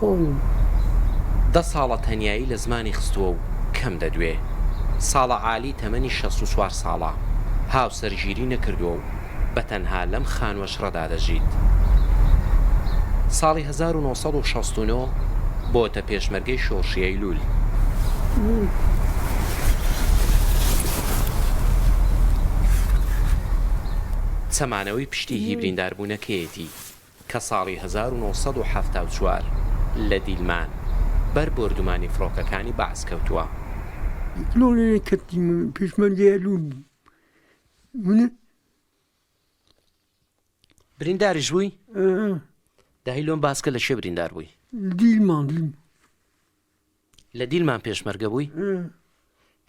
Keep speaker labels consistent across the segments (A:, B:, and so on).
A: خۆم.
B: دە ساڵە تەنیایی لە زمانی خستووە و کەم دەدوێ. ساڵە عالی تەمەنی 64 ساڵە، هاوسەرگیری نەکردووە و بە تەنها لەم خانووە چڕەدا دەژیت. ساڵی 1969 بۆتە پێشمەرگەی شۆڕشی ئەیلوول. چەمانەوەی پشتی هی برینداربوونەکەیەتی کە ساڵی 1974 لە دیلمان بەر بۆردومانی فڕۆکەکانی بەعس کەوتووە. برینداریش بووی؟ دەهی لۆم باس کە لە کوێ بریندار بووی؟
A: دیلمان دیلمان.
B: لە دیلمان پێشمەرگە بووی؟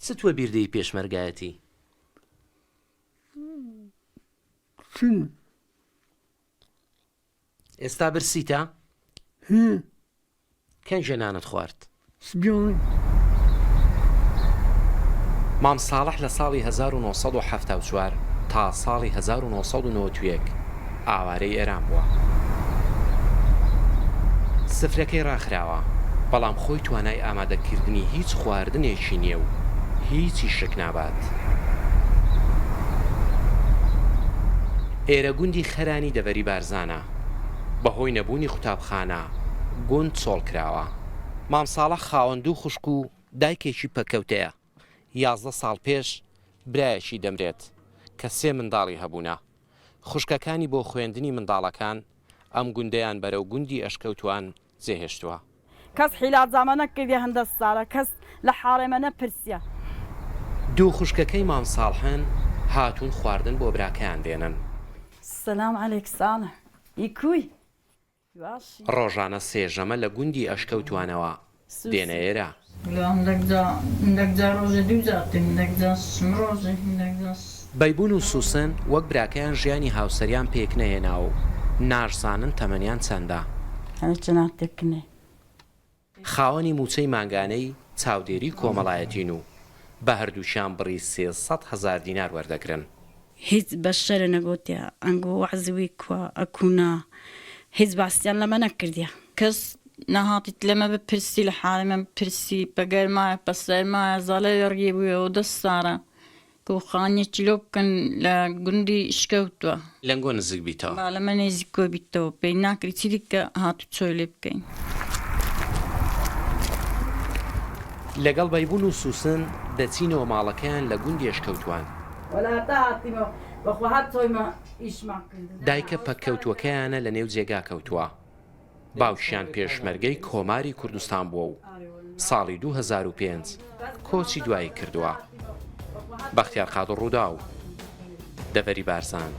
B: چ تۆ بیر دێی پێشمەرگایەتی؟
A: چن.
B: ئێستا برسیتە؟ کەنگێ نانت خوارد؟
A: سبیان.
B: مام ساڵح لە ساڵی 1974 تا ساڵی 1991 ئاوارەی ئێران بووە. سفرەکەی ڕاخراوە، بەڵام خۆی توانای ئامادەکردنی هیچ خواردنێکی نییە و هیچی شک نابات. ئێرە گوندی خەرانی دەڤەری بارزانە. بەهۆی نەبوونی قوتابخانە گوند چۆڵ کراوە. مام ساڵح خاوەن دوو خوشک و دایکێکی پەککەوتەیە، 11 ساڵ پێش برایەکی دەمرێت کە سێ منداڵی هەبوونە. خوشکەکانی بۆ خوێندنی منداڵەکان ئەم گوندەیان بەرەو گوندی ئەشکەوتوان جێهێشتووە.
C: کەس حیلات جامە نەکردیە هەندە سالە کەس لە حاڵێ مە نەپرسیە.
B: دوو خوشکەکەی مام ساڵحن هاتوون خواردن بۆ براکەیان دێنن.
C: سلام علیک ساڵح ی کوی باشی.
B: ڕۆژانە سێ ژەمە لە گوندی ئەشکەوتوانەوە دێنە ئێرە. بەیبون و سوسن وەک براکەیان ژیانی هاوسەریان پێکنەهێناوە و ناشزانن تەمەنیان چەندە. خاوەنی مووچەی مانگانەی چاودێری کۆمەڵایەتین و بە هەردووکیان بڕی 300 هەزار دینار وەردەگرن.
C: هیچ بەشەرە نەگۆتیە ئەنگۆ وەعزی وی کوە ئەکو نا هیچ باسیان لەمە نەکردیە.
D: کەس نەهاتیت لەمە بپرسی لە حاڵی مە بپرسی پە گەرمایە پە سەرمایە زەڵێ ڕگی بوویەوە دەس سارە کو خانیەکی لۆ بکەن لە گوندی ئشکەوتوە.
B: لەنگۆ نزیک بیتەوە.
D: با لەمە نێزیکۆ بیتەوە پێی ناکری چی دیکە هاتوچۆی لێ بکەین.
B: لەگەڵ بەیبون و سوسن دەچینەوە ماڵەکەیان لە گوندی ئەشکەوتوان. دایکە پەککەوتووەکەیانە لە نێو جێگا کەوتووە. باوکیان پێشمەرگەی کۆماری کوردستان بووە و ساڵی 2005 کۆچی دوایی کردووە. بەختیار قادر ڕووداو، دەڤەری بارزان.